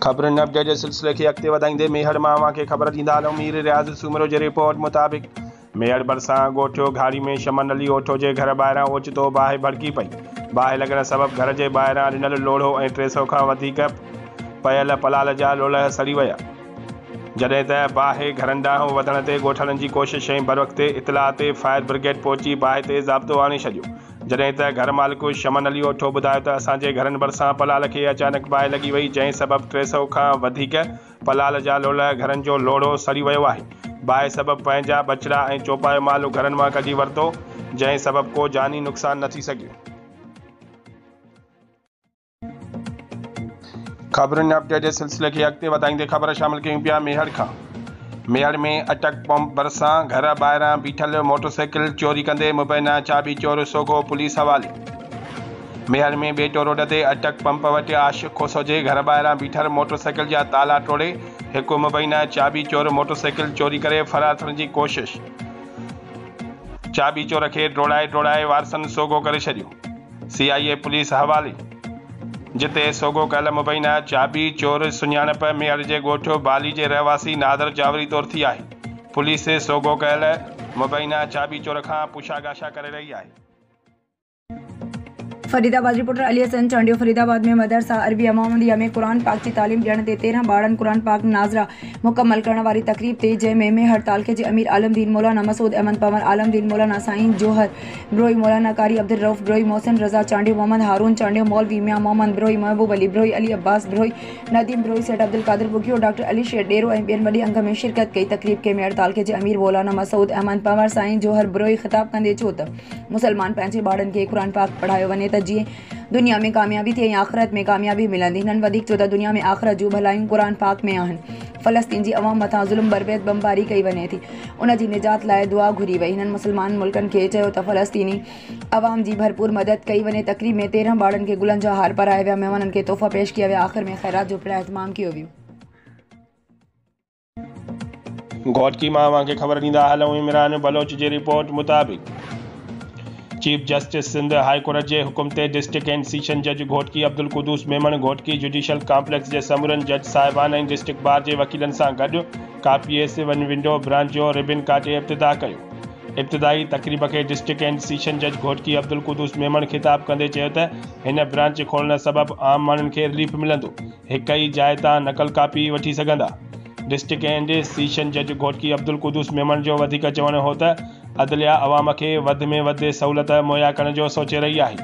خبرن اپڊيٽ جي سلسلي کي اڳتي وڌائيندي ميهڙ مان اوهان کي خبر ڏيندا هلون مير رياض سومرو جي رپورٽ مطابق ميهڙ ڀرسان ڳوٺ گهاڙي ۾ شمن علي اوٺو جي گهر ٻاهران اوچتو باهه ڀڙڪي پئي باهه لڳڻ سبب گهر جي ٻاهران ڏنل لوڙهو ۽ 300 کان وڌيڪ پيل پلال جا لولهه سڙي ويا جڏهن ته باهه گهرن ڏانهن وڌڻ تي ڳوٺاڻن جي ڪوشش ۽ بروقت اطلاع تي فائر برگيڊ پهچي باهه تي ضابطو آڻي ڇڏيو. جڏهن ته گهر مالڪ شمن علي اوٺو ٻڌايو ته اسان جي گهرن ڀرسان پلال کي اچانڪ باهه لڳي وئي جنهن سبب 300 کان وڌيڪ پلال جا لولهه گهرن جو لوڙهو سڙي ويو آهي باهه سبب پنهنجا ٻچڙا ۽ چوپايو مال گهرن مان ڪڍي ورتو جنهن سبب ڪو جاني نقصان نه ٿي سگهيو. خبرن اپڊيٽ جي سلسلي کي اڳتي وڌائيندي خبر شامل ڪيون پيا ميهڙ کان ميهڙ ۾ اٽڪ پمپ ڀرسان گهر ٻاهران بيٺل موٽرسائيڪل چوري ڪندي مبينا چاٻي چور سوگهو پوليس حوالي ميهڙ ۾ ٻيٽو روڊ تي اٽڪ پمپ وٽ عاشق کوسو جي گهر ٻاهران بيٺل موٽرسائيڪل جا تالا ٽوڙي هڪ مبينا چاٻي چور موٽرسائيڪل چوري ڪري فرار ٿيڻ جي ڪوشش چاٻي چور کي ڊوڙائي ڊوڙائي وارثن سوگهو ڪري ڇڏيو. سي آء اي پوليس حوالي، جتي سوگهو ڪيل مبينا چاٻي چور سڃاڻپ ميهڙ جي ڳوٺ بالي جي رهواسي نادر جاوري طور ٿي آهي، پوليس سوگهو ڪيل مبينا چاٻي چور کان پڇا ڳاڇا ڪري رهي آهي. فريدآباد، رپورٽر، علي حسن چانڊيو، فريدآباد ۾ مدرسه عربيه محمديه ۾ قرآن پاڪ جي تعليم ڏيڻ تي 13 ٻارڙن قرآن پاڪ ناظره مڪمل ڪرڻ واري تقريب تي جنهن ۾ ميهڙ تعلقي جي امير عالم دين مولانا مسعود احمد پنهور، عالم دين مولانا سائين جوهر بروهي، مولانا قاري عبدالرئوف بروهي، محسن رضا چانڊيو، محمد هارون چانڊيو، مولوي ميان محمد بروهي، محبوب علي بروهي، علي عباس بروهي، نديم بروهي، سيٺ عبدالقادر ٻگهيو، ڊاڪٽر علي شير ڏيرو ۽ ٻين وڏي انگ ۾ شرڪت ڪئي. تقريب کي ميهڙ تعلقي جي امير مولانا مسعود احمد پنهور، سائين جوهر بروهي خطاب ڪندي چيو ته مسلمان پنهنجي ٻارڙن کي قرآن پاڪ پڙهايو وڃي ته جيئن دنيا ۾ ڪاميابي ٿئي ۽ آخرت ۾ ڪاميابي ملندي. هنن وڌيڪ چيو ته دنيا ۾ آخرت جون ڀلايون قرآن پاڪ ۾ آهن. فلسطين جي عوام مٿان ظلم بربريت بمباري ڪئي وڃي ٿي ان جي نجات لاء دعا گهري وئي. هنن مسلمان ملڪن کي چيو ته فلسطيني عوام جي ڀرپور مدد ڪئي وڃي. تقريب ۾ 13 ٻارڙن کي گلن جا هار پارايا ويا مهمانن کي تحفا پيش ڪيا ويا آخر ۾ خيرات جو پڻ اهتمام ڪيو ويو. گهوٽڪي مان اوهان کي خبر ڏيندا هلون عمران بلوچ جي رپورٽ مطابق chief justice Sindh high court جي حڪم تي ڊسٽرڪٽ اينڊ سيشن جج گهوٽڪي عبدالقدوس ميمڻ گهوٽڪي جڊيشل ڪامپليڪس جي سمورن جج صاحبان ۽ ڊسٽرڪٽ بار جي وڪيلن سان گڏ copy S one window branch جو ربن ڪاٽي افتتاح ڪيو ابتدائي تقريب کي ڊسٽرڪٽ اينڊ سيشن جج گهوٽڪي عبدالقدوس ميمڻ خطاب ڪندي چيو ته هن برانچ کولڻ سبب عام ماڻهن کي رليف ملندو هڪ ئي جاء تان نقل ڪاپي وٺي سگهندا. ڊسٽرڪٽ اينڊ سيشن جج گهوٽڪي عبدالقدوس ميمڻ جو وڌيڪ چوڻ هو ته عدليه عوام کي وڌ ۾ وڌ سهولت مهيا ڪرڻ جو سوچي رهي آهي.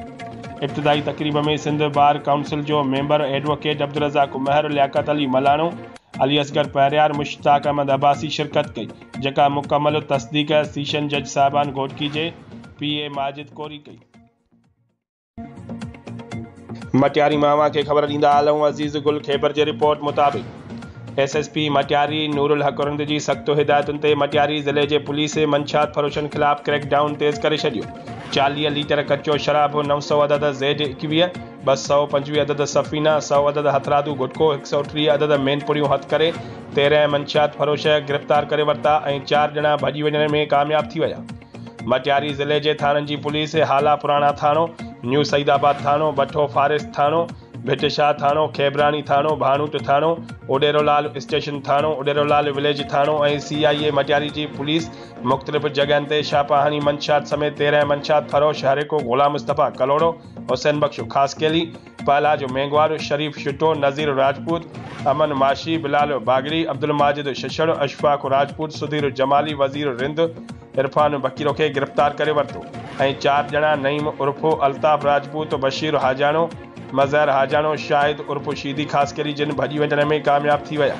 ابتدائي تقريب ۾ سنڌ بار ڪائونسل جو ميمبر ايڊووڪيٽ عبدالرزاق مهر، لياقت علي ملاڻو، علي اصغر پهريار، مشتاق احمد عباسي شرڪت ڪئي، جيڪا مڪمل تصديق سيشن جج صاحبان گهوٽڪي جي پي اي ماجد ڪوري ڪئي. مٽياري مان اوهان کي خبر ڏيندا هلون عزيز گل خيبر جي رپورٽ مطابق S S P Matiari Noor ul Haq Rind جي سخت هدايتن تي مٽياري ضلعي جي پوليس منشيات فروشن خلاف ڪريڪ ڊائون تيز ڪري ڇڏيو 40 ليٽر ڪچو شراب 900 عدد زيڊ 21 225 عدد سفينا 100 عدد هٿرادو گٽڪو 130 عدد مين پڙيون هٿ ڪري 13 منشيات فروش گرفتار ڪري ورتا ۽ 4 ڄڻا ڀڄي وڃڻ ۾ ڪامياب ٿي ويا. مٽياري ضلعي جي ٿاڻن جي پوليس هالا پراڻا ٿاڻو، نيو سعيد آباد ٿاڻو، بٺو فاريسٽ ٿاڻو، ڀٽ شاهه ٿاڻو، کيبراڻي ٿاڻو، ڀاڻوٽ ٿاڻو، اڏيرو لال اسٽيشن ٿاڻو، اڏيرو لال وليج ٿاڻو ۽ سي آء اي مٽياري جي پوليس مختلف جڳهن تي ڇاپا هڻي منشيات سميت 13 منشيات فروش هرهڪ غلام مصطفيٰ ڪلهوڙو، حسين بخش خاصخيلي، پهلاج مينگهواڙ، شريف شٽو، نذير راجپوت، امن ماشي، بلال باگڙي، عبدالماجد ششڙ، اشفاق راجپوت، سڌير جمالي، وزير رند، عرفان بڪيرو کي گرفتار ڪري ورتو ۽ 4 ڄڻا نعيم عرف الطاف راجپوت، بشير حاجاڻو، مظهر حاجاڻو، شاهد عرف شيدي خاصخيلي جن ڀڄي وڃڻ ۾ ڪامياب ٿي ويا.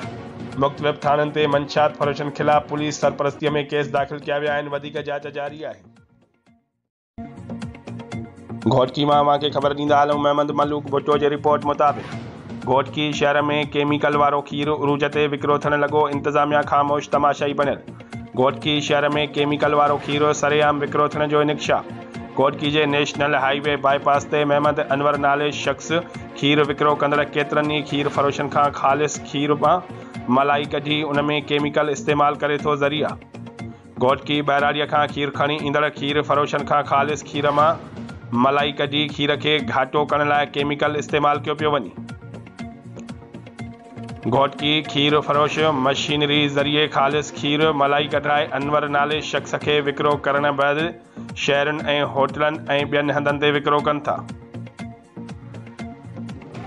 مختلف ٿاڻن تي منشيات فروشن خلاف پوليس سرپرستي ۾ ڪيس داخل ڪيا ويا آهن وڌيڪ جاچ جاري آهي. گهوٽڪي مان اوهان کي خبر ڏيندا هلون محمد ملوڪ ڀٽو جي رپورٽ مطابق گهوٽڪي شهر ۾ ڪيميڪل وارو کير عروج تي وڪرو ٿيڻ لڳو انتظاميا خاموش تماشائي بڻيل گهوٽڪي شهر ۾ ڪيميڪل وارو کير سرعام وڪرو ٿيڻ جو انڪشاف گهوٽڪي جي نيشنل هائي وي بائي پاس تي محمد انور نالي شخص کير وڪرو ڪندڙ ڪيترن ئي کير فروشن کان خالص کير مان ملائي ڪڍي ان ۾ ڪيميڪل استعمال ڪري ٿو ذريعا گهوٽڪي ٻهراڙيء کان کير کڻي ايندڙ کير فروشن کان خالص کير مان ملائي ڪڍي کير کي گهاٽو ڪرڻ لاء ڪيميڪل استعمال ڪيو پيو وڃي. گهوٽڪي، کير فروش مشينري ذريعي خالص کير ملائي ڪڍرائي انور نالي شخص کي وڪرو ڪرڻ بعد شهرن ۽ هوٽلن ۽ ٻين هنڌن تي وڪرو ڪن ٿا.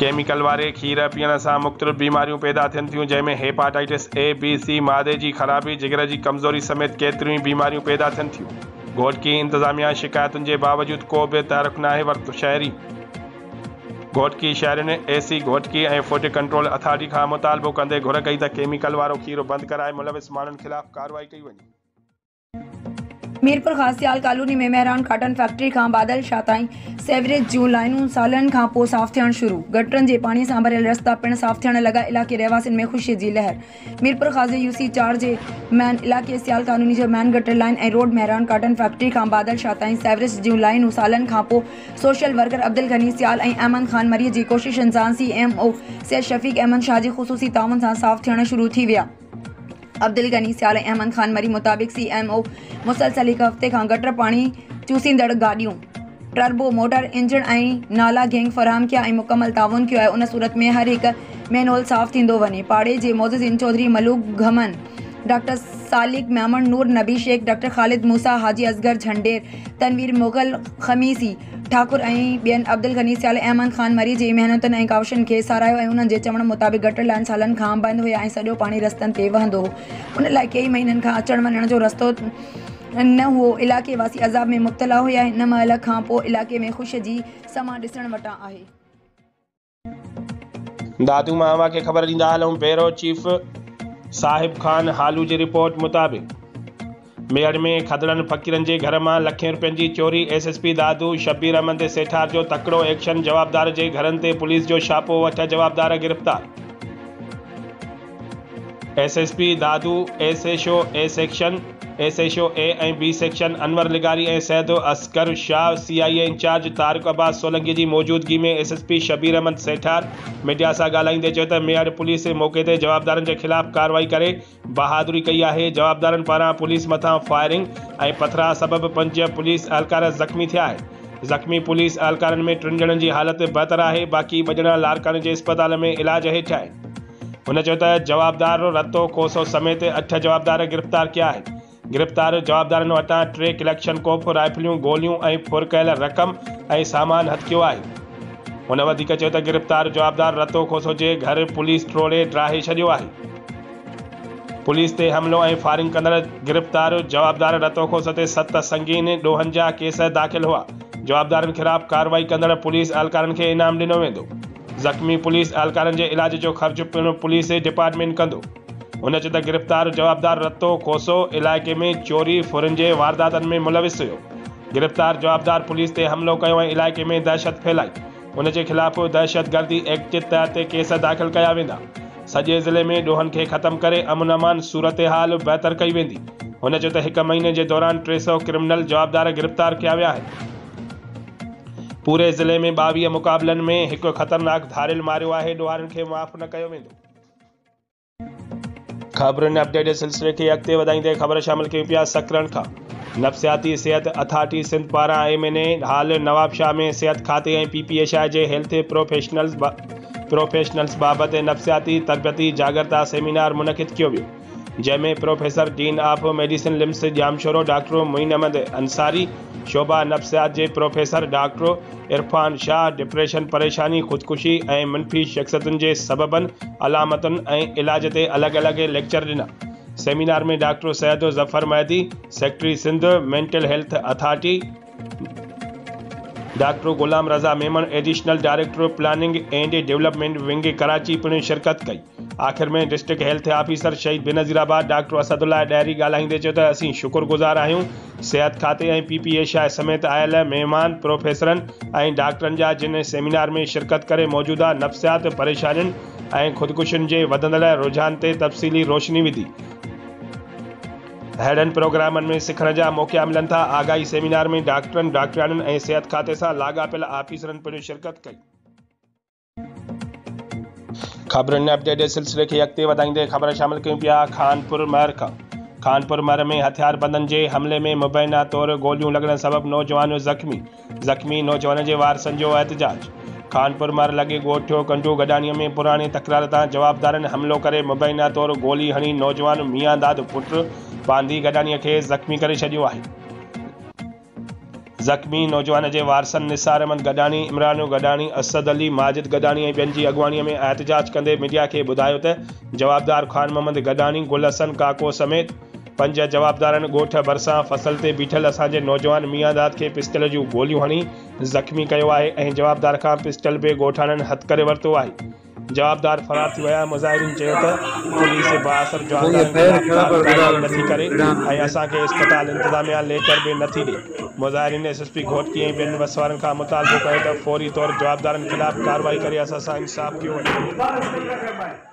ڪيميڪل واري کير پيئڻ سان مختلف بيماريون پيدا ٿين ٿيون جنهن ۾ هيپاٽائٽس اي، بي، سي، معدي جي خرابي، جگر جي ڪمزوري سميت ڪيتريون ئي بيماريون پيدا ٿين ٿيون. گهوٽڪي انتظاميا شڪايتن جي باوجود ڪو به تحرڪ ناهي ورتو. شهري. گهوٽڪي شهرين A C Ghotki ۽ food control authority کان مطالبو ڪندي گهر ڪئي ته ڪيميڪل وارو کير بند ڪرائي ملوث ماڻهن خلاف ڪارروائي ڪئي وڃي. Mirpurkhas Sial colony ۾ Mehran cotton factory کان بادل شاهه تائين سيوريج جون لائينون سالن کان پوء صاف ٿيڻ شروع، گٽرن جي پاڻي سان ڀريل رستا پڻ صاف ٿيڻ لڳا، علائقي رهواسين ۾ خوشي جي لهر. ميرپورخاص جي يو سي چار جي مين علائقي سيال ڪالوني جو main gutter line ۽ road Mehran cotton factory کان بادل شاهه تائين سيوريج جون لائينون سالن کان پوء سوشل ورڪر عبدالغني سيال ۽ احمد خان مري جي ڪوششن سان C M O Syed Shafiq Ahmed Shah جي خصوصي تعاون سان صاف ٿيڻ شروع ٿي ويا. عبدالغني سيال ۽ احمد خان مري مطابق سي ايم او مسلسل هڪ هفتي کان گٽر پاڻي چوسيندڙ گاڏيون، ٽربو موٽر انجڻ ۽ نالا گينگ فراهم ڪيا ۽ مڪمل تعاون ڪيو آهي ان صورت ۾ هر هڪ مين هول صاف ٿيندو وڃي پاڙي جي معززين چوڌري ملوڪ گهمن، ڊاڪٽر سالڪ ميمڻ، نور نبي شيخ، ڊاڪٽر خالد موسيٰ، حاجي اصغر جهنڊير، تنوير مغل، خميسي ٺاڪر ۽ ٻين عبدالغني سيال ۽ احمد خان مري جي محنتن ۽ ڪاوشن کي ساراهيو ۽ انهن جي چوڻ مطابق گٽر لائين سالن کان بند هيا ۽ سڄو پاڻي رستن تي وهندو هو ان لاء ڪيئي مهينن کان اچڻ وڃڻ جو رستو نه هو، علائقي واسي عذاب ۾ مبتلا هيا، هن مهل کان پوء علائقي ۾ خوشي جي سما ڏسڻ وٽان آهي. دادو مان اوهان کي خبر ڏيندا هلون بيورو چيف صاحب خان هالو جي رپورٽ مطابق ميهڙ ۾ کدڙن فقيرن جي گهر مان لکين روپين جي چوري S S P Dadu Shabbir Ahmed Sethar جو تڪڙو ايڪشن جوابدار جي گهرن تي پوليس جو ڇاپو اٺ جوابدار گرفتار. S S P Dadu, S H O A section, S H O A ۽ B section Anwar لغاري ۽ Syed Asghar Shah, C I A incharge Tariq Abbas Solangi جي موجودگي ۾ S S P Shabbir Ahmed Sethar media سان ڳالهائيندي چيو ته Mehar police موقعي تي جوابدارن جي خلاف ڪارروائي ڪري بهادري ڪئي آهي، جوابدارن پاران پوليس مٿان فائرنگ ۽ پٿراء سبب پنج پوليس اهلڪار زخمي ٿيا آهن، زخمي پوليس اهلڪارن ۾ ٽن ڄڻن جي حالت بهتر آهي، باقي ٻه ڄڻا لاڙڪاڻي جي اسپتال ۾ علاج هيٺ آهن. هن چيو ته جوابدار رتو کوسو سميت اٺ جوابدار گرفتار ڪيا آهن، گرفتار جوابدارن وٽان ٽي ڪلڪشن ڪوف، رائفليون، گوليون ۽ ڦر ڪيل رقم ۽ سامان هٿ ڪيو آهي. هن وڌيڪ چيو ته گرفتار جوابدار رتو کوسو جي گهر پوليس ٽوڙي ڊاهي ڇڏيو آهي. پوليس تي حملو ۽ فائرنگ ڪندڙ گرفتار جوابدار رتو کوسو تي ست سنگين ڏوهن جا ڪيس داخل هئا، جوابدارن خلاف ڪارروائي ڪندڙ پوليس اهلڪارن کي انعام ڏنو ويندو. زخمي پوليس اهلڪارن جي علاج جو خرچ پڻ پوليس ڊپارٽمينٽ ڪندو. هن چيو ته گرفتار جوابدار رتو کوسو علائقي ۾ چوري، ڦرن جي وارداتن ۾ ملوث هيو. گرفتار جوابدار پوليس تي حملو ڪيو ۽ علائقي ۾ دهشت ڦهلائي. ان جي خلاف دهشتگردي ايڪٽ تحت ڪيس داخل ڪيا ويندا. سڄي ضلعي ۾ ڏوهن کي ختم ڪري امن امان صورتحال بهتر ڪئي ويندي. هن چيو ته هڪ مهيني جي دوران 300 ڪرمنل جوابدار گرفتار ڪيا ويا آهن. پوري ضلعي ۾ 22 مقابلن ۾ هڪ خطرناڪ ڌاڙيل ماريو آهي، ڏوهارين کي معاف نه ڪيو ويندو. خبرن اپڊيٽ جي سلسلي کي اڳتي وڌائيندي خبر شامل ڪيون پيا سڪرنڊ کان نفسياتي صحت اٿارٽي سنڌ پاران M N A hall Nawabshah ۾ صحت کاتي ۽ پي پي ايڇ I جي هيلٿ پروفيشنلز بابت نفسياتي تربيتي جاڳرتا سيمينار منعقد ڪيو ويو. جنهن ۾ professor dean of medicine LUMHS Jamshoro doctor Moin Ahmed Ansari, شعبه نفسيات جي professor doctor Irfan Shah depression, پريشاني، خودڪشي ۽ منفي شخصيتن جي سببن، علامتن ۽ علاج تي الڳ الڳ ليڪچر ڏنا. Seminar ۾ doctor Syed Zafar Mehdi, secretary Sindh mental health authority, doctor Ghulam Raza Memon, additional director planning and development wing Karachi پڻ شرڪت ڪئي. آخر ۾ district health officer Shaheed Benazirabad doctor Asadullah Dahri ڳالهائيندي چيو ته اسين شڪر گذار آهيون صحت کاتي ۽ پي پي ايش I سميت آيل مهمان پروفيسرن ۽ ڊاڪٽرن جا جن سيمينار ۾ شرڪت ڪري موجوده نفسيات پريشانين ۽ خودڪشين جي وڌندڙ رجحان تي تفصيلي روشني وڌي. اهڙن پروگرامن ۾ سکڻ جا موقعا ملن ٿا. آگاهي سيمينار ۾ ڊاڪٽرن، ڊاڪٽرياڻين ۽ صحت کاتي سان لاڳاپيل آفيسرن پڻ شرڪت ڪئي. خبرن اپڊيٽ جي سلسلي کي اڳتي وڌائيندي خبر شامل ڪيون پيا خانپور مهر کان خانپور مهر ۾ هٿياربندن جي حملي ۾ مبينا طور گوليون لڳڻ سبب نوجوان زخمي، زخمي نوجوان جي وارثن جو احتجاج. خانپور مهر لڳي ڳوٺ ڪنڊو گڏاڻي ۾ پراڻي تڪرار تان جوابدارن حملو ڪري مبينا طور گولي هڻي نوجوان ميان داد پٽ پانڌي گڏاڻي کي زخمي ڪري ڇڏيو آهي. زخمي نوجوان جي وارثن نثار احمد گڏاڻي، عمران گڏاڻي، اسد علي، ماجد گڏاڻي ۽ ٻين جي اڳواڻي ۾ احتجاج ڪندي ميڊيا کي ٻڌايو ته جوابدار خان محمد گڏاڻي، گل حسن ڪاڪو سميت پنج جوابدارن ڳوٺ ڀرسان فصل تي بيٺل اسان جي نوجوان ميان داد کي پسٽل جون گوليون هڻي زخمي ڪيو آهي ۽ جوابدار کان پسٽل به ڳوٺاڻن هٿ ڪري ورتو آهي، جوابدار فرار ٿي ويا، مظاهرين چيو ته پوليس بااثر جوابدارن خلاف ڪا به ڪارروائي نٿي ڪري ۽ اسان کي اسپتال انتظاميا ليٽر به نٿي ڏي، مظاهرين ايس ايس پي گهوٽڪي ۽ ٻين وس وارن کان مطالبو ڪيو ته فوري طور جوابدارن خلاف ڪارروائي ڪري اسان سان انصاف ڪيو وڃي.